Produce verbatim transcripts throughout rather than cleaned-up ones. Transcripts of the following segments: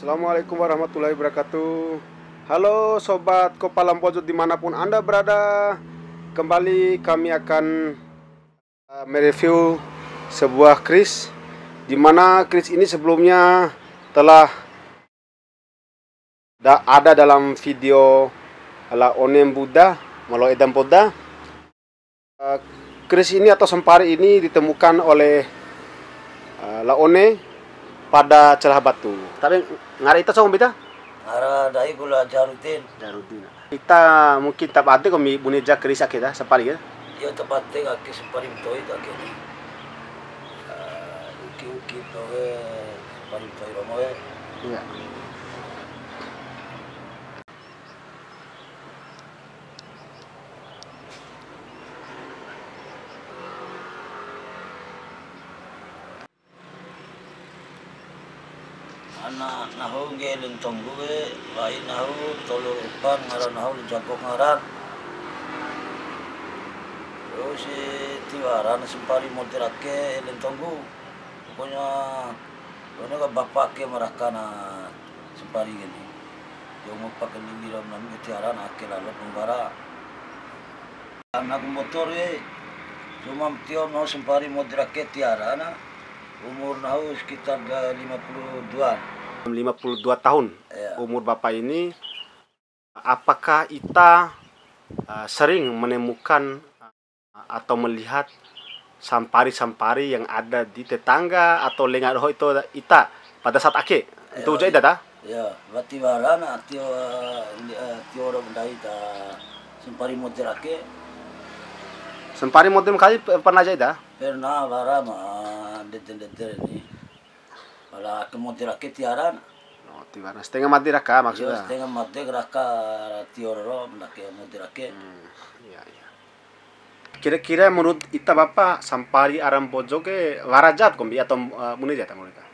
Assalamualaikum warahmatullahi wabarakatuh. Halo sobat Kopala Mbojo dimanapun Anda berada. Kembali kami akan, eh, mereview sebuah keris, di mana keris ini sebelumnya telah da-, ada dalam video La One Mbuda, ma loa eda mpoda. Eh, keris ini atau sempari ini ditemukan oleh, eh, La One pada celah batu. Tapi ngara ita cou mbita? Ngara ndai ku la Jarudin. Jarudin. Ita mungkin ta bade kombi bune ja keris ake ta, sempari ke? Iyo, ta bade ake sempari mato'i ta ake ni. Eh, uki-uki to we sempari mato'i romo we. Iya. Ana nahu ngge ele ntonggu ke, wai nahu tolu rupa ngara nahu la Jago ngaran. Terus si tiwara na sempari mode ra ake ele ntonggu. Pokoknya, pokoknya ka bapa ake ma raka na sempari ke ni. Dou ngupa kalili ro nami tiwara na ake lalo pembara. Anak motor e, cuma tio nahu sempari mode ra ake tiwara na, umur nahu sekitar da lima puluh dua. Lima puluh dua tahun. Iya. Umur Bapak ini, apakah ita, eh, sering menemukan, eh, atau melihat sampari-sampari yang ada di tetangga atau lenga doho ito ita pada saat ake? Itu uja ida ta? Iya, wati wara na tio, eh, tio ro ndai ta sempari mode ra ake. Sempari mode ma kai pe-, pernah ja ida? Pernah wara ma ndede-ndede ni. Pala ake mode ra ake tiwara na. Oh, tiwara. Setengah mati raka maksudnya. Iya, setengah mati raka tio ro ndake mode ra ake. Hmm, iya, iya. Kira-kira menurut ita Bapak, sampari ara Mbojo ke wara ja kombi atau, eh, bune ja ta menurut ita?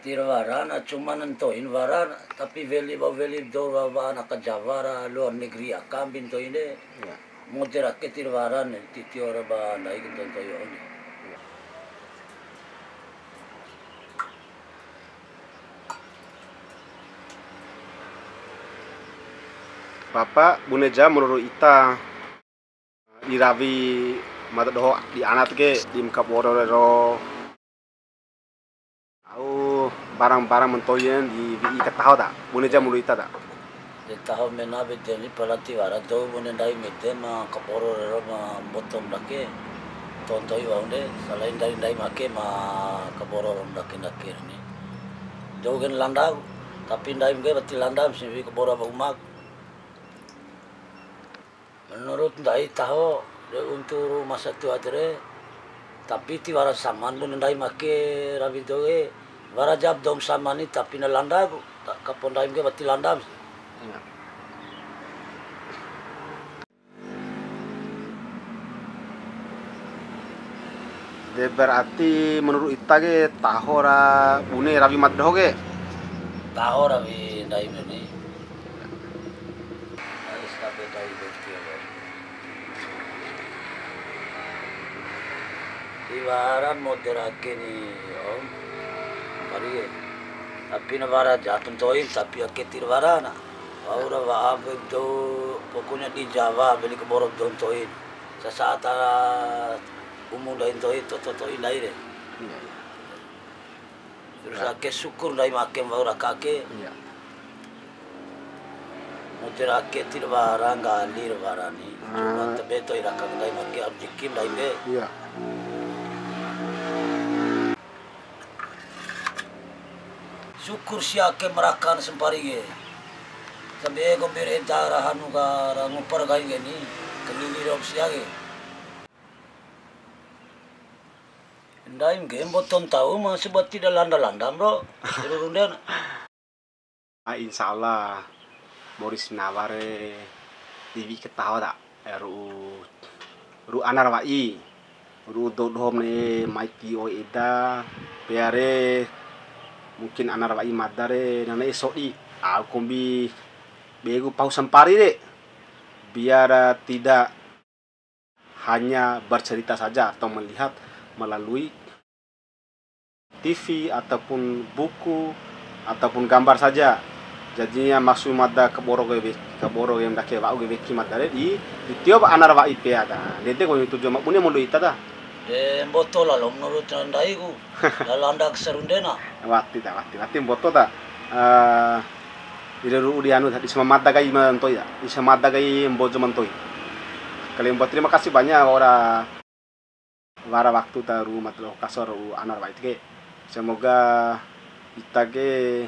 Tiwara na cuma nto'in wara, tapi weli ba weli dou wa, wa aka Jawa ra luar negeri aka mbi nto'in de. Iya. Mode ra ake tiwara na, ti tio ra ba ndai ke ntoi-ntoi ni. Iya. Bapak, bune ja menurut ita, di rawi mada doho di ana ta ke, di ma kaboro rero. Au barang-barang ma ntoi di wi'i kataho ta, bune ja menurut ita ta? Di taho mena bede ni pala tiwara dou bune ndai mede ma kaboro rero ma mboto ndake. Tontoi wa'u nde, selain dari ndai ma ake ma kaboro ro ndake-ndake ni. Dou ke na landa, tapi ndai ke wati landa, mesti wi'i kaboro ba uma. Menurut ndai taho, de untu ru'u masa tua tere, tapi tiwara saman bune ndai ma ake rawi dou e, wara ja ba dou ma saman ni, tapi na landa ku, ta-, kapo ndai ke wati landa si. Iya. De berarti menurut ita ke taho ra bune rawi mada doho ke? Taho rawi ndai bune. Harus kabeh ndai bune. Tiwara mode ra ake ni, Om. Kali ya. Tapi na wara ja tontoi, tapi ake tiwara na. Wa'ura wa'a ba dou, pokoknya di Jawa weli kaboro dou ntoi. Sasaat ara umu ndai ntoi, to, to, to'i ndai re. Iya, iya. Terus ake syukur ndai ma ake wa'ura aka ake. Iya. Mode ra ake tiwara nggali ra wara ni. Ah. Cuma tabe to'i raka ndai ma ake rezeki ndai ke. Iya. Syukur sia ake ma raka na sampari ke. Tabe kombi ra eda ra hanu ka ra ngupa ra kai ke ni, kalili ro sia ke. Ndai ke mboto ntau ma sebati da landa-landa ro. Rurunde na. Ah, insya Allah, mori sinawa re iwi kataho ta, eh, ru'u, ru'u ana ra wa'i, ru'u dou doho ma ne'e mai tio eda, pea re mungkin ana ra wa'i mada re na ne'e sodi, au kombi be ku pahu sampari re, biar tidak hanya bercerita saja atau melihat melalui T V ataupun buku ataupun gambar saja. Jadinya maksud mada kaboro ke we-, kaboro ke ndake wa'u ke weki mada re di, di tio ba ana ra wa'i pea ta. Ndede ko tujuan ma bune mondo ita ta. De, mboto lalo menurut ndaiku. Lalo anda ke sarundena. Wati ta, wati, wati mboto ta. Eh, ira ru'u di anu ta, di sama mada kai ma ntoi ta. Di sama mada kai Mbojo ma ntoi. Kalian buat terima kasih banyak ora wara waktu ta ru'u mada lao kasor ru'u ana ra wa'i ke. Semoga ita ke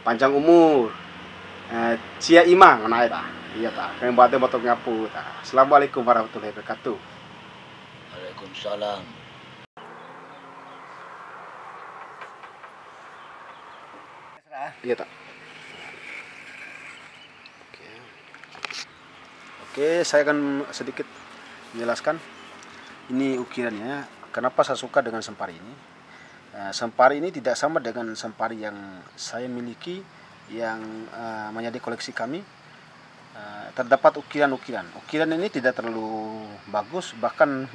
panjang umur, eh, cia ima na'e ta. Iya ta. Kami buat mboto ngapu ta. Assalamualaikum warahmatullahi wabarakatuh. Waalaikumsalam. Iya ta. Oke. Oke, saya akan sedikit menjelaskan. Ini ukirannya, kenapa saya suka dengan sempari ini. Eh, sempari ini tidak sama dengan sempari yang saya miliki, yang, eh, menjadi koleksi kami. Eh, terdapat ukiran-ukiran. Ukiran ini tidak terlalu bagus, bahkan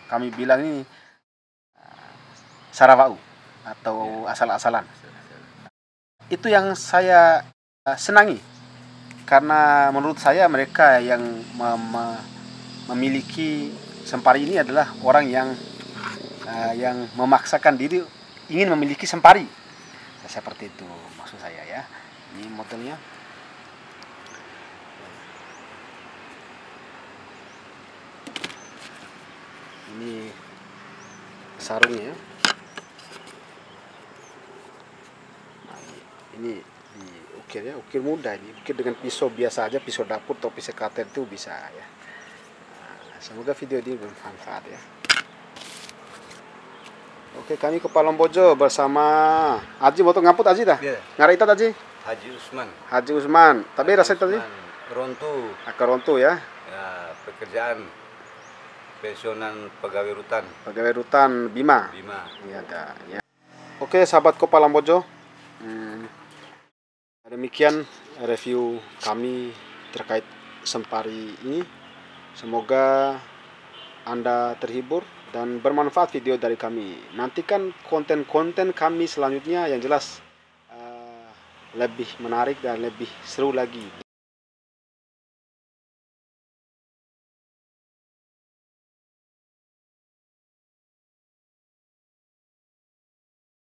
kami bilang ini sarawa'u atau asal-asalan. Itu yang saya, eh, senangi. Karena menurut saya mereka yang me-, me-, memiliki sempari ini adalah orang yang, eh, yang memaksakan diri ingin memiliki sempari. Seperti itu maksud saya ya. Ini modelnya. Ini sarungnya. Nah, ini, ini ukir ya, ukir mudah ini. Ukir dengan pisau biasa aja, pisau dapur atau pisau cutter itu bisa ya. Nah, semoga video ini bermanfaat ya. Oke, kami Kopalo Mbojo bersama Aji, mboto ngapu ta Aji ta? Iya. Ngara ita ta Aji? Haji Usman. Haji Usman. Tabe rasa ita Aji? Usman, Rontu. Aka Rontu ya. Ya, pekerjaan pensiunan pegawai rutan. Pegawai rutan Bima. Bima. Iya ta. Ya. Oke, sahabat Kopalo Mbojo. Hmm. Demikian review kami terkait sempari ini. Semoga Anda terhibur dan bermanfaat video dari kami. Nantikan konten-konten kami selanjutnya yang jelas, eh, lebih menarik dan lebih seru lagi.